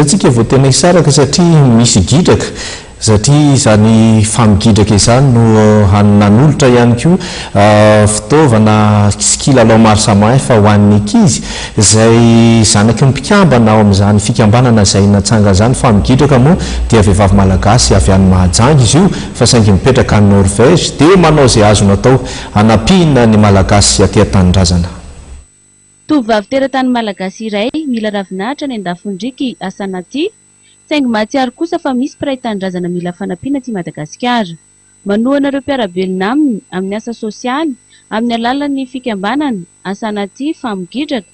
Tsika vao tena hisaraka satria misy gidraka, satria izany famigidraka izany no nanolotra ihany koa fitaovana sy kilalao maro samihafa ho an'ny ankizy izay zanaky ny mpikambana ao amin'izany fikambanana izay natsangana izany. Famigidraka moa dia vehivavy malagasy avy any Mahajanga izy io fa saingy mipetraka any Norvège dia manao izay azony atao hanampiana ny Malagasy aty an-tanindrazana. Tovovavy teratany malagasy iray mila ravinahitra any an-dafin-driaka i Asanati, saingy mahatsiaro kosa fa misy mpiray tanindrazana mila fanampiana aty Madagasikara. Manohana ireo mpiara-belona aminy amin'ny asa sosialy amin'ny alalan'ny fikambanana Asanati Famogidraka,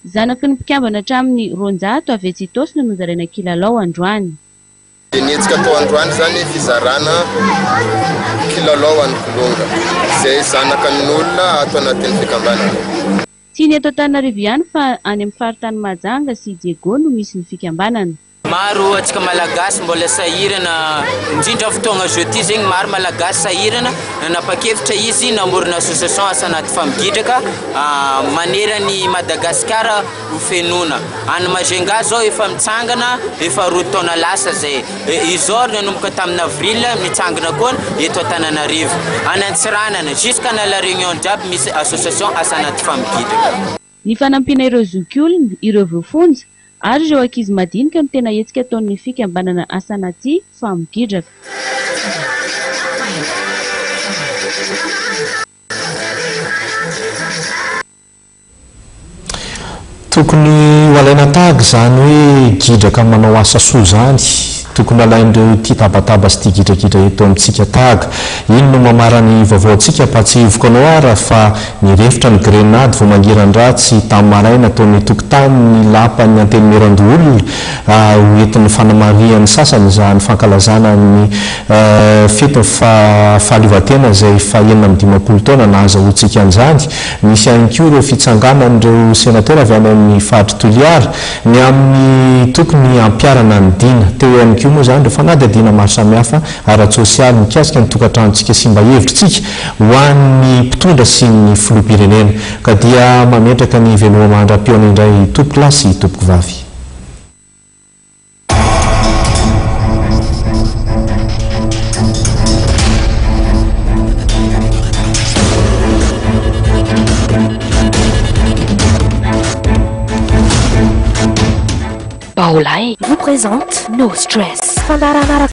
zanaky ny mpikambana hatramin'ny 200 avy etsy Itaosy no nozaraina kilalao androany. Dia ny hetsika atao androany izany fizarana kilalao ho an'ny kilonga izay zanaka ny olona ato anatin'ny fikambanana. Tsy ny eto Antananarivo ihany fa any amin'ny faritany Mahajanga sy Diego no misy ny fikambanana. Maro antsika Malagasy mbola sahirana indrindra fotoagna zao ty zegny maro Malagasy sahirana nanapa-kevitra izy namorona association asa anaty famigidraka maneran'i Madagasikara ho fenoina. Any Majunga zao efa mitsangana efa roa taona lasa zay. Izao ary nanomboka tamin'ny avril mitsangana koa eto Antananarivo. Any Antsiranana jusqu'à any La Réunion jiaby misy association asa anaty fampigidraka. Ny fanampiana ireo zokiolona, ireo voafonja ary ireo ankizy madinika no tena hetsika ataon'ny fikambanana Asa Anaty Famogidraka. Tokony ho alaina tahaka izany hoe gidraka manao asa soa izany. Tokony alain'ireo tia tabataba sy tia gidragidra eto amintsika tahaka. Iny no mamara ny vaovaontsika. Ampahatsiahiviko anao ara fa nirefotra ny grenady vao mangiran-dratsy tamin'ny maraina tao amin'ny tokotanin'ny lapan'ny Antenimierandoholona ho entin'ny fanamarihan'ny sasany izany fankalazana ny fetin'ny fahaleovantena izay faha 56 taona nahazahoantsika an'izany. Nisy ihany koa ireo fitsanganan'ireo senatera avy any amin'ny faritr'i Toliara ny amin'ny tokony hampiharana ny dina. Teo ihany koa moa izany ireo fanadihadiana maro samihafa ara-tsosialy mikasika ny tokantranontsika sy mba hevitritsika ho an'ny mpitondra sy ny filoham-pirenena. Ka dia mametraka ny veloma mandra-pihaona indray tompokolahy sy tompokovavy. Baolai vous présente No Stress. Fandaharana ara.